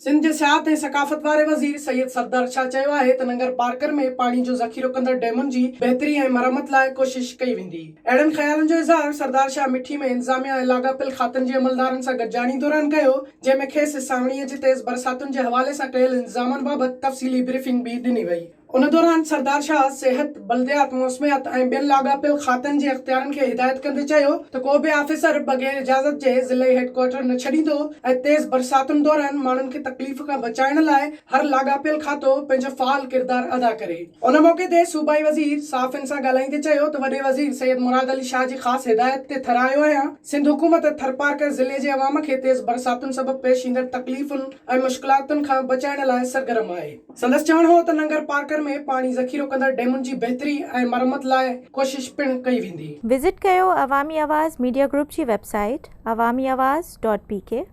سنڌ جي سياحت ۽ ثقافت واري وزير سيد سردار شاهه چيو آهي ته ننگر پارڪر ۾ پاڻي جو ذخيرو ڪندڙ ڊيمن جي بهتري ۽ مرمت لاء ڪوشش ڪئي ويندي. اهڙن خيالن جو اظهار سردار شاهه مٺي ۾ انتظاميا ۽ لاڳاپيل کاتن جي عملدارن سان گڏجاڻي دوران ڪيو، جنهن ۾ کيس سانوڻيء جي تيز برساتن جي حوالي سان ڪيل انتظامن بابت تفصيلي بريفنگ به ڏني وئي. ان دوران سردار شاهه صحت، بلديات، موسميات ۽ ٻين لاڳاپيل کاتن جي اختيارين کي هدايت ڪندي چيو ته ڪو به آفيسر بغير اجازت جي ضلعي هيڊڪوارٽر نه ڇڏيندو ۽ تيز برساتن دوران ماڻهن کي تڪليف کان بچائڻ لاء هر لاڳاپيل کاتو پنهنجو فعال ڪردار ادا ڪري. ان موقعي تي صوبائي وزير صحافين سان ڳالهائيندي چيو ته وڏي وزير سيد مراد علي شاهه جي خاص هدايت تي ٿر آيو آهيان، سنڌ حڪومت ٿرپارڪر ضلعي جي عوام کي تيز برساتن سبب پيش ايندڙ تڪليفن ۽ مشڪلاتن کان بچائڻ لاء سرگرم آهي. سندس چوڻ هو ته ننگر پارڪر ۾ پاڻي ذخيرو ڪندڙ ڊيمن جي بهتري ۽ مرمت لاء ڪوشش پڻ ڪئي ويندي. وزٽ ڪيو عوامي آواز ميڊيا گروپ جي website Awami Awaz dot P K.